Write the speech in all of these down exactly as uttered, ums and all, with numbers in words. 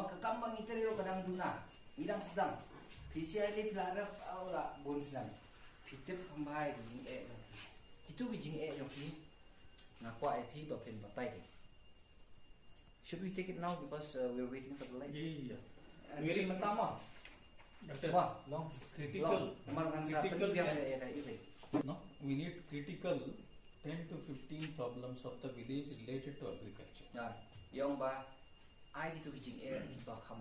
Ka kam ba ngi trei ruh ka dang duna. Ngi dang sdang. Phi sngewthuh phi la rep, ah, la bun sdang. Phi tip kham bha ïa ki jingeh jong phi. Kitu ki jingeh jong phi nga kwah ïa phi ba phin batai. Should we take it now because, uh, we're waiting for the light? Yeah, yeah, yeah. Very much. Doctor, long. Critical. Long. Mar ngan sa critical. Pynbiang ïa ka, ïa ka. No, we need critical ten to fifteen problems of the village related to agriculture. Ïa, ïa ong ba ai kito ki jingeh kiba kham,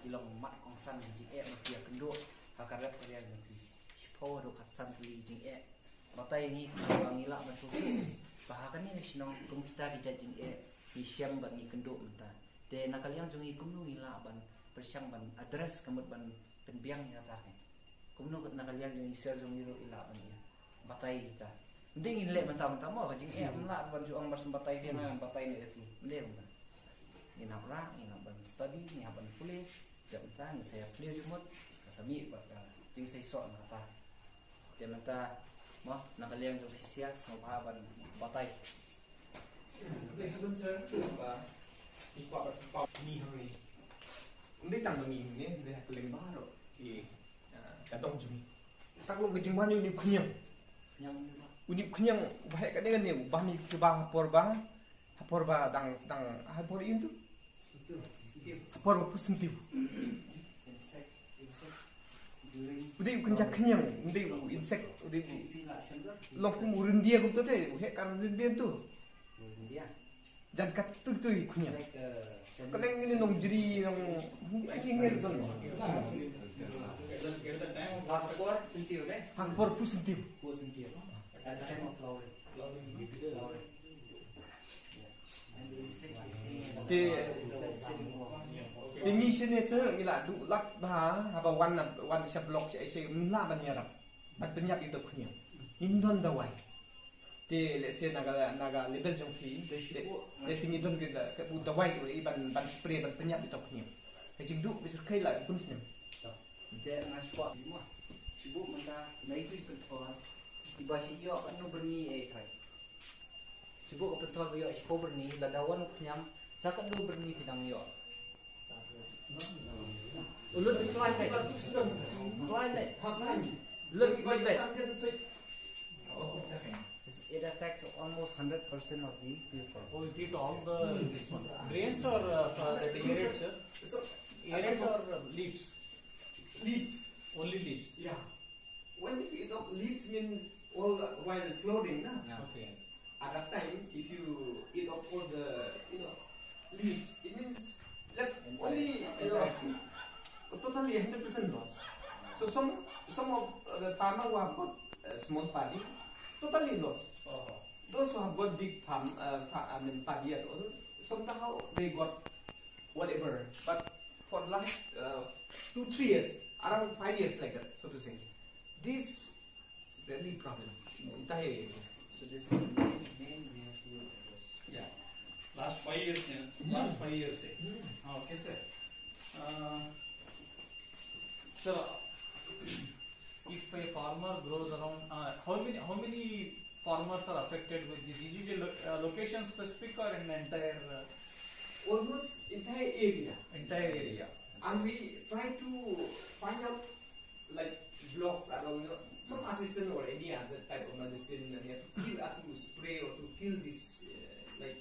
ki long mat kongsan, jingeh ba ki ïakynduh ha ka rep ka riang jong ki. Shiphew haduh khatsan tylli ki jingeh. Batai ngi, ba ngi lah ban sngewthuh ba ha kane ka shnong kum kita ki jait jingeh ngi shem bad ngi kynduh mynta. Te na ka liang jong ngi kumno ngi lah ban pyrshang ban address, ka mut ban pynbiang ïa kata. Kumno na ka liang jong ngi, sir jong ngi ruh i lah ban ïa batai kita. Ym dei ngin leh mynta mynta mo, ka jingeh ym lah ban ju ong ba sngewbha batai ïa nga, batai ne ïa phi. Ym dei mynta. Ngin hap rah, ngin hap ban study, ngin hap ban pule. Te mynta ngin sa ïa pule jingmut, ka sa mih bad ka jingseisoh na kata. Te mynta mo, na ka liang jong phi sha, sngewbha ban batai. President sir, ba, i kwah ba, ba, ni hangne. Ym dei tang ba ngi ne, dei ha kylleng baroh ki, ah, ka dong jong ngi. Tang long ka jingwan ïa une u khñiang. Une u khñiang, ba heh kane kane, ba mih ki ba ha por ba, ha por ba dang, dang, ha por ïa u tu. Ha por ba pus ntiew. U dei u kynja khñiang, u dei u insect, u dei u long kum u ryndia kumto te, u heh ka ryndia tu. Jan kat tu tu u khñiang. Ka leng ini nongjri, nong, ini ngel don. Ha por pus ntiew. At the time of flowering. Te, te ngi shane seh ngi la duh lad bha, haba wan, wan sha block sha, sha ngi la ban ïarap. Ban pynïap ïa u khñiang. Ngim don dawai. Te lehse na ka, na ka level jong phi. Te, lehse ngi don ki da, ka bu dawai ruh ban, ban spray ban pynïap ïa u khñiang. Ka jingduh ka jingkhaii la bun snem. Te nga shu kwah mo. Shu buh mynta, na itu i pynthor. Iba shi ïoh katno byrni ei thai. Shu buh ka pynthor ba ïoh shiphew byrni, lada wan u khñiang, sa katno byrni phi dang ïoh. U lut u khlaiñ leh. Khlaiñ leh. Lut u khlaiñ leh. It affects almost hundred percent of the people. Oh, it eat all the, this one. Grains or, uh, uh, the areas, sir? Areas or, uh, leaves? Leaves. Only leaves? Yeah. When you eat off leaves means all while floating, na? Yeah. Okay. At that time, if you eat off all the, you know, leaves, it means that only, you know, totally hundred percent loss. So some, some of the farmer who have got a small paddy, totally lost. Oh. Those who have got big farm, uh, fa-, I mean, paddy at all, somehow they got whatever. But for last, uh, two, three years, around five years like that, so to say, this is really problem. Entire area. So this is the main, main we have to address. Yeah. Last five years, yeah. Last five years, eh? Ah, okay, sir. Uh, sir, if a farmer grows around, uh, how many, how many farmers are affected with this? Is it a lo-, uh, location specific or an entire, uh, almost entire area. Entire area. And we try to find out, like, blocks, I don't know, some assistant or any other type of medicine, and you have to kill, have to spray or to kill this, uh, like,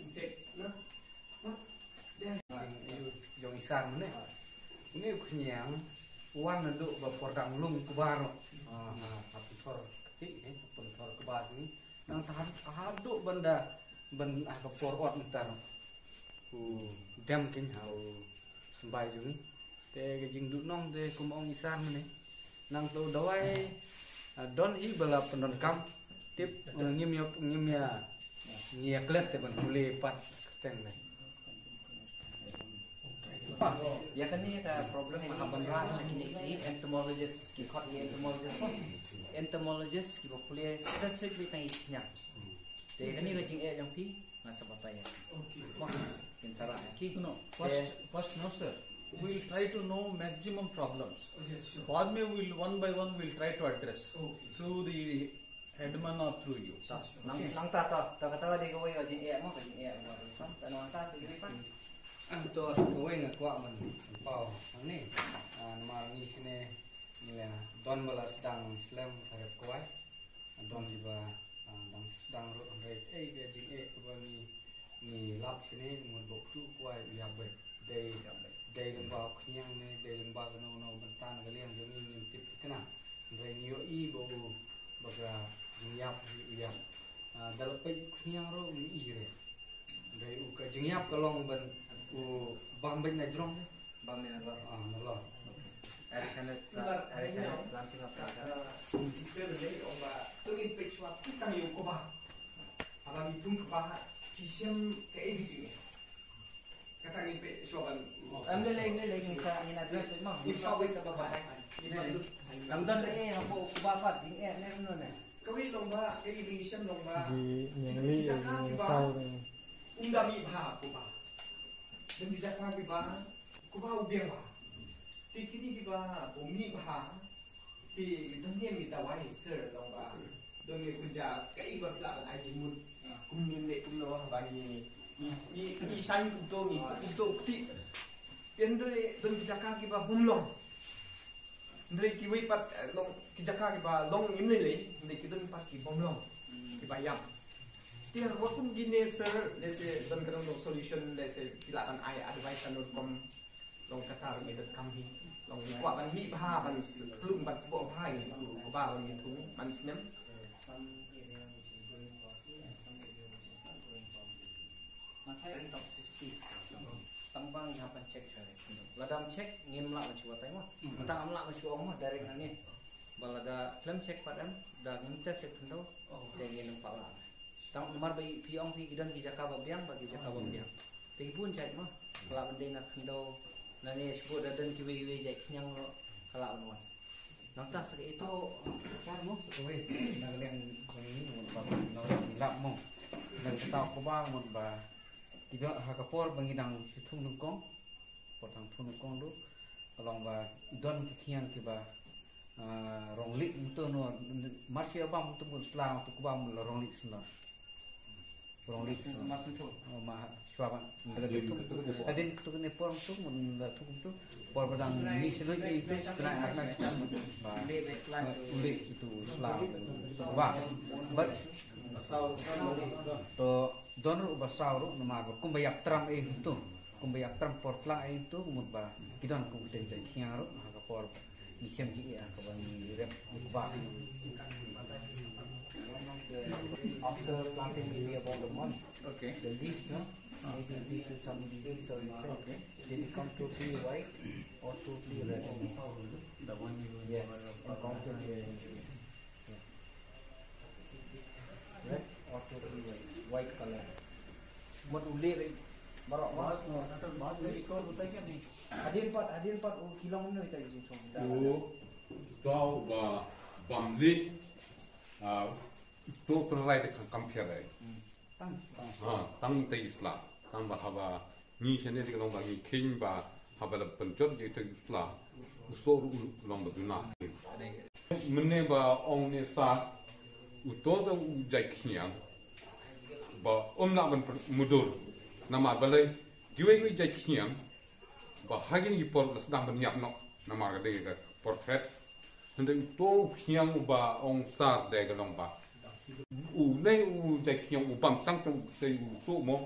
insect, no? But there jong i sar mynne. Une u khñiang, wan naduh ba por dang lung kba ruh. Ah, ha pynthor kti, eh, pynthor kba jong ngi. Nangta haduh ban da, ban ha ka por ot mynta ruh. U dem kin ha u symbai jong ngi. Te ka jingduhnong te kum ong i sar mynne. Nangta u dawai, ah, don hi ba la pyndonkam. Tip, eh, ngim ïa, ngim ïa, ngi ïa klet te ban pule pat kyrteng ne. Ïa kane ka problem nga hap ban rah sha kine ki entomologist, ki khot ki entomologist. Entomologist kiba pule specific tang ïa ki khñiang. Te kane ka jingeh jong phi nga sa batai ïa. Okay. Mo, kin sa rah ïa ki. No, first, first no sir. We'll try to know maximum problems. Oh, yes, sure. बाद में we'll one by one we'll try to address. Okay. Through the headman or through you. Nang, nangta, ta, ta, kata ka dei kawei ka jingeh mo, ka jingeh mo. Ta, nangta sa jingeh ta. To, sa kawei nga kwah ban paw hangne. Ah, namar ngi shane ngi la don ba la sdang slem ka rep kawei. Don kiba, ah, dang sdang ruh, hynrei ei ka jingeh kaba ngi, ngi lap shane, ngi mut ba u ktu kawei u ïap beit. Dei, dei lyngba u khñiang ne, dei lyngba kano kano bynta na ka liang jong ngi, ngim tip thikna. Hynrei ngi ïohi ba u, ba ka jingïap hi u ïap. Ah, da la peit u khñiang ruh ngim i re. Hynrei u ka jingïap ka long ban u bam beit na jrong. Bam beit na lor. Ah, na lor. Ari kane, ari kane, lam sing apa ka? Ah, sister ne ong ba, to ngin peit shuwa, kita ïa u kba. Haba ngi thung kba, ki shem kaei ka jingeh. Kata ngin peit shuwa ban. Em, lei lei, lei lei, ngin sa, ngin address beit mo. Ngin sa wei kaba ba. Ngin sa. Lam don eh, hapoh u kba pat, jingeh ne, mano ne. Kawei long ba, kawei ba ngi shem long ba. Di, nyang li, jaka nyang kiba saw ne. Um da mih bha u kba. Don ki jaka kiba, u kba u biang bha. Te kine kiba, um mih bha. Te don ne ngi dawai sir long ba. Don ne kun ja kaei ba phi lah ban ai jingmut. Kumne ne kumno ba ngi, ngi, ngi, ngi shang kumto ngi kumto kti. Te hynrei don ki jaka kiba bym long. Hynrei kiwei pat, eh, long ki jaka kiba long ngim lei lei, hynrei ki don pat ki bym long. Kiba ïap. Te haba kum kine sir, lehse don ka dang long solution, lehse phi lah ban ai advice ano rukom. Long kata ruh ngi donkam hi. Long ngi kwah ban mih bha ban s-, plung ban sboh bha ngi sboh kba ban ngi thung man snem. Some area which is growing properly and some area which is not growing properly. Mathai toxicity. Tang ba ngi hap ban check shuwa. Lada ym check ngim lah ban shu batai mo. Mynta ngam lah ban shu ong mo direct nangne. Ba lada khlem check pat em, da ngim test ïa khyndew. Te ngin ym pat lah. Tang namar ba phi ong phi ki don ki jaka ba biang, ba ki jaka ba biang. Te ki bun jait mo. Ka lah ban dei na khyndew. Nangne shu da don kiwei kiwei jait khñiang ruh ka lah ban wan. Nangta sa kaei to, kar mo sa kawei. Na ka liang jong ngi mut ba ngi lap mo. Na kata u kba mut ba ki don ha ka por ba ngi dang shu thung nyngkong. Por tang thung nyngkong ruh ka long ba don ki khñiang kiba, ah, rong lieh mut no, mar shu ïa bam mut, mut sla mut kba mut la rong lieh sla. Rong lieh sla. Mar shu thung. Oh, ma shuwa ba. Hadien katu kane por mut mut la thung mut. Por ba dang mih sla ïa itu kane anak ba. Lieh sla. Ba. But to don ruh ba saw ruh namar ba kumba ïap tram ei tu. Kumba ïap tram por tlang ei tu mut ba ki don kum teng teng khñiang ruh ha ka por ngi shem ki ïa ka ba ngi rep ba. After planting maybe about a month, okay, the leaves, no? Maybe due to some disease or insect, okay, they become totally white or totally red. The one you, yes, encountered here. Red or totally white, white color. Mut u lieh baroh. Bahut, oh, nata bahut medical hotai kya nahi? Hadien pat, hadien pat u khilong no ita jin thong. U to ba bam lieh, ah, to trai de kam pia dai. Hmm. Tang, tang. Ha, tang te isla. Tang ba haba ngi shane te ka long ba ngi kheiñ ba haba la pynjot ïa ita isla. U soh ruh u long ba duna. Mynne ba ong ne sa u to da u jait khñiang ba um lah ban mudur. Namar balei kiwei kiwei jait khñiang ba ha kine ki por la sdang ban ïap noh. Namar ka dei ka por kret. Hynrei u to u khñiang uba ong sar dei ka long ba u nei u jait khñiang u bam tang tang te u soh mo.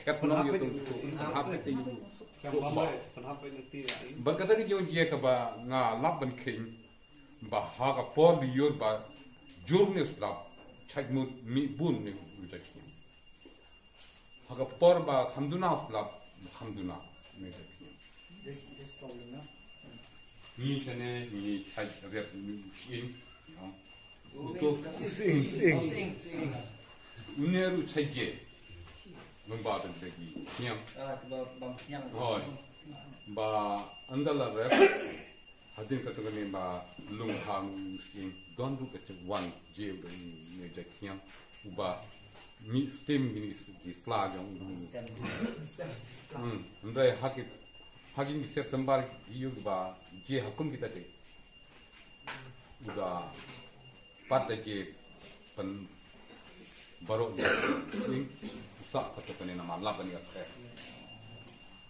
Khet mo ïa to u soh. Hap te u soh ba. Ba kata ka jong jia kaba nga lap ban kheiñ ba ha ka por lyiur ba jur ne slap chait mut mih bun ne u jait khñiang. Ha ka por ba kham duna slap, kham duna. This, this problem, no? Ngi shane, ngi chait riat ngi u shing. U to u shing, shing. U ne ruh chait je. Ngi ba tan te ki khñiang. Ah, ba bam khñiang. Hoi. Ba ynda la rep. Hadien kata kane ba lung ha ngi u shing don ruh ka chait wan je u dang ne jait khñiang uba ngi stem ngi ki sla jong u. Stem. Hmm, hynrei ha ki, ha ki September ki ïoh ba je ha kum kita te. U da pat da je pan baroh ne. Sa kata kane namar lap ban ïa khe.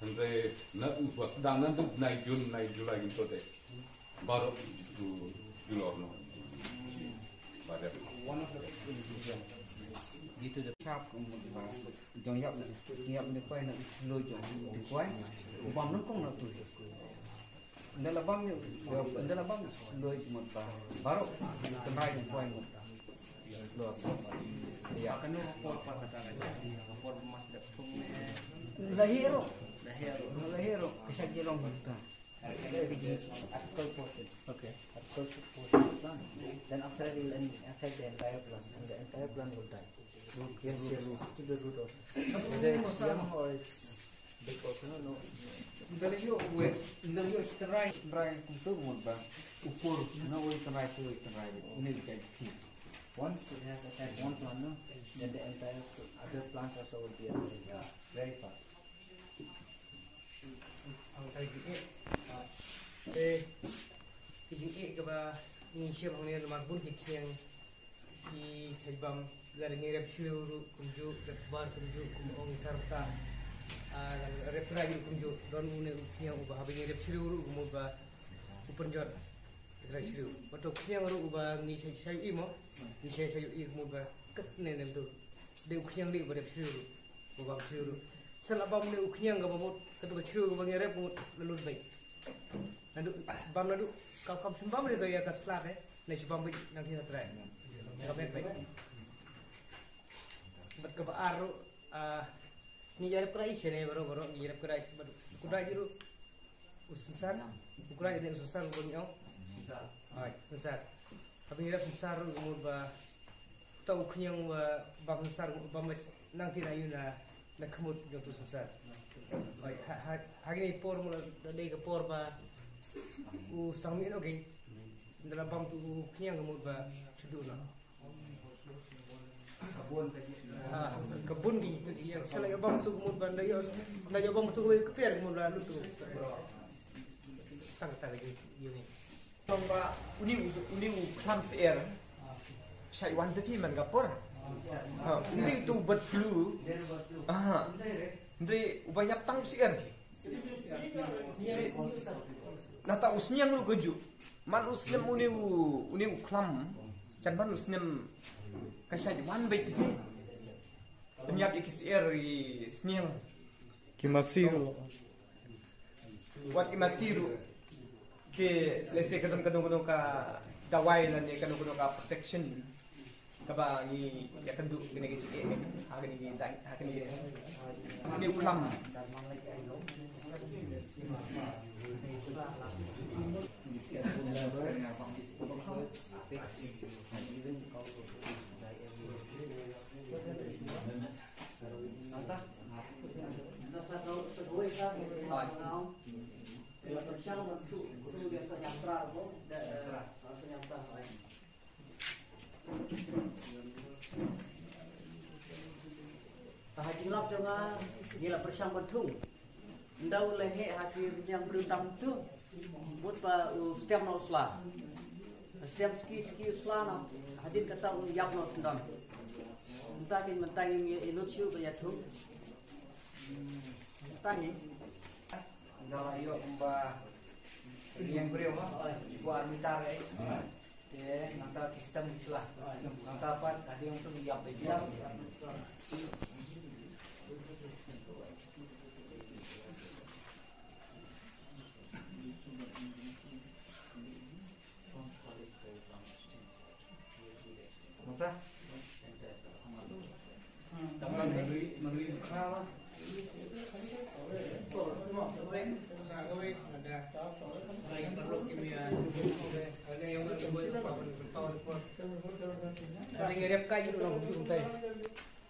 Hynrei na u ba sdang na duk nai Jun nai July ngi to te. Baroh u julor no. Ba dep. Gitu de. Sharp jong ïap ne, ïap ne kwai na lo jong de kwai. U bam nang kong na tu. Nda la bam ne, nda la bam lo mut ba. Baroh tynrai de kwai mut. Lo. Ya. Kano por pat kata kata. Por mas dep thung ne. Lahiro. Lahiro. Lahiro. Kisha jilong kita. Article portion. Okay. Article portion plan. Then after that, it will en- affect the entire plan, and the entire plan will die. Yes, yes, to the root of. Whether it's young or it's big portion, no, no. Ndalio we, ndalio tynrai, tynrai kumtu mut ba. Upor, no we tynrai, tu we tynrai. Ini dikai. Once it has attacked one plant, no, then the entire pl- other plants also will be affected. Yeah. Very fast. Ang kai jingeh. Eh, ki jingeh kaba ngi shem hangne namar bun ki khñiang ki chait bam, lada ngi rep shriew ruh kumjuh, rep bar kumjuh, kum ong i sar bta. Ah, lada rep trai ruh kumjuh, don une u khñiang uba haba ngi rep shriew ruh kumut ba u pynjot. Trai shriew. Ba to khñiang ruh uba ngi shai shai i mo. Ngi shai shai i kumut ba kat ne nem tu. Dei u khñiang dei uba rep shriew ruh. Ba bam shriew ruh. Sa la bam ne u khñiang kaba mut, katu ka shriew kaba ngi rep mut la lut beit. Naduh bam naduh ka kam shim bam ne ka ïa ka slap eh. Ne shi bam beit nang ki na trai. Ka beit beit. Bad kaba ar ruh, ah, ngi ïarap krai shane baroh baroh ngi ïarap krai bad u kudai ruh. U synsar, u kudai ne u synsar u bang ong. Ai, synsar. Haba ngi ïarap synsar ruh mut ba to u khñiang ba bam synsar bam nang ti na yu na na khmut jong tu synsar. Ai, ha ha ha kine por mut da dei ka por ba u stang mi no ke. Nda la bam tu u khñiang mut ba chudu na. Ka bun ka ji. Ah, ka bun ki tu ki yang sala yo bam tu mut ban da yo, da yo bam tu ka per mut la lu tu. Tang tang ji yo ni. Tang ba uni u, uni u khlam syiar. Shai wan te phi man ka por. Ha, uni tu bird flu. Aha. Ndri u ba ïap tang syiar. Nata u sniang ruh ka ju. Man u snem uni u, uni u khlam. Jan man u snem ka shait wan beit hi. Pynïap ïa ki syiar i sniang. Ki masi ruh. Wat i masi ruh. Ki lese ka don kano kano ka dawai lane kano kano ka protection. Kaba ngi ïa kynduh kine ki jingeh ha kine ki dang ha kine ki. Kine u khlam. Ta ha jinglap jong nga ngi la pyrshang ban thung. Nda u la heh ha ki rynïang briew tam tu. Mut ba u stem na u sla. Stem ski ski u sla na hadien kata u ïap na u syndon. Mynta ki mynta ngim ïa lut shuh ba ïa thung. Mynta ngi. Nda la ïoh kumba rynïang briew ma. Ibu army tar eh. Te nangta ki stem ki sla. Nangta pat ka ding tu ïap de ïap. Nangta.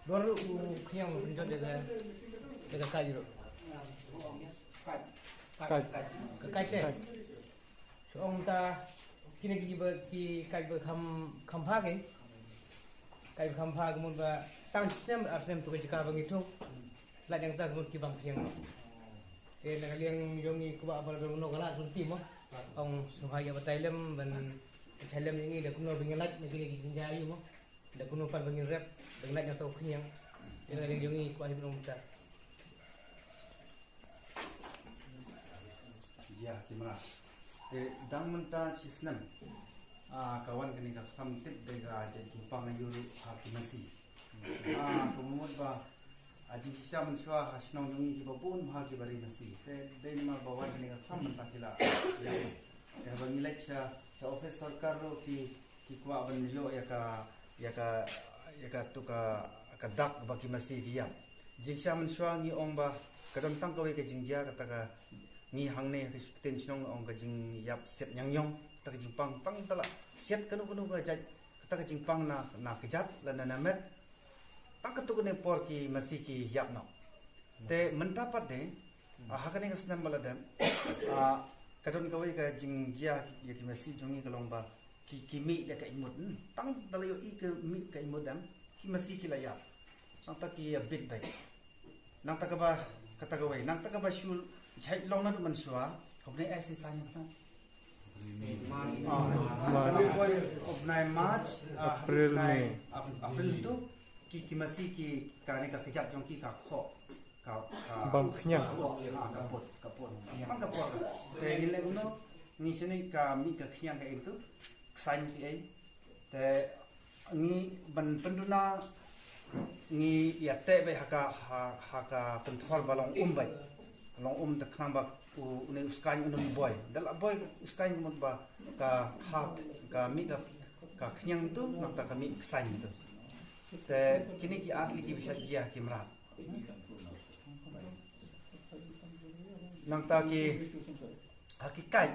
Don ruh u khñiang u pynjot da ka, da ka kai ruh. Kai. Ka kai te. Ong ta kine ki ba ki kai ba kham, kham pha ki. Kai ba kham pha ka mut ba tang snem ar snem tu ka jaka ba ngi tu. La jang ta ka mut ki bang khñiang. Te na ka liang yong ngi ku ba ba no ka la tu ti mo. Ong sngewbha ïa batai lem ban batai lem ïa ngi da kumno ba ngi lait na kine ki jingjia ïa mo. Da kumno pat ba ngin rep da ngi lait na to khñiang. Te na ka liang yong ngi ku ai ba no mynta. Mrad. Te dang mynta shi snem, ah, ka wan kane ka khlam tip de ka jait jingpang aïu ruh ha ki masi. Ah, ka mut ba, ah, jingshisha mynshuwa ha shnong jong ngi kiba bun bha kiba ri masi. Te dei namar ba wan kane ka khlam mynta ki la. Te ba ngi leit sha, sha office sorkar ruh ki, ki kwah ban ïoh ïa ka, ïa ka, ïa ka tu ka, ka dak ba ki masi ki ïap. Jingshisha mynshuwa ngi ong ba ka don tang kawei ka jingjia kata ka ngi hangne ha ktien shnong ong ka jingïap siat ñiangñong, kata ka jingpang tang tala siat kano kano ka jait, kata ka jingpang na, na kjat lane na met. Tang katto katne por ki masi ki ïap noh. Te mynta pat de, ah, ha kane ka snem ba la dep, ah, ka don kawei ka jingjia ïa ki masi jong ngi ka long ba ki, ki mih da ka imut. Hmm, tang da la ïohi ka mih ka imut em, ki masi ki la ïap. Nangta ki ïa bit beit. Nangta kaba, kata kawei, nangta kaba shu jait long naduh mynshuwa. Hynrei ai shisha ngi kata. Ah, March. Hynrei March, ah, April, hynrei May. Ap-, April tu ki, ki masi ki, kane ka kjat jong ki ka khoh. Ka, ka bam khñiang. Ka pot, ah, ka pot, ka pot. Man ka pot. Te ngi leh kumno, ngi shane ka mih ka khñiang ka ïing tu, ksain phi ei. Te ngi ban pynduna, ngi ïa teh beit ha ka, ha, ha ka pynthor ba long um beit. Long um te khnang ba u, une u skaiñ un ym boi. Da la boi u skaiñ mut ba ka hap, ka mih ka, ka khñiang tu, nangta ka mih ksain tu. Te kine ki ar tylli ki bishar jia ki mrad. Nangta ki, ha ki kait,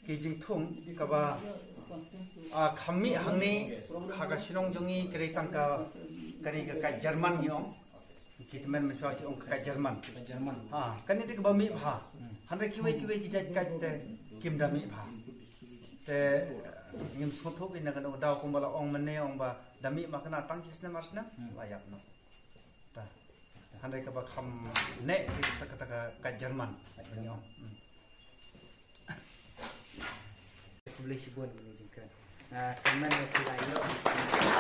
ki jingthung, kaba, ah, kham mih hangne, ha ka shnong jong ngi, ka dei tang ka, ka dei ka kait German ngi ong. Ki tymmen mynshuwa ki ong ka kait German. Kait German. Ha, kane dei kaba mih bha. Hynrei kiwei kiwei ki jait kait te, kim da mih bha. Te, ngim sngewthuh ki na kano ka daw kumba la ong mynne ong ba, da mih ma kane tang shi snem ar snem, la ïap noh. Ta. Hynrei kaba kham neh te kata ka, kata ka, ka German. Khublei shibun ïa kane ka jingkren. Ah, kyrmen ïa phi la ïoh.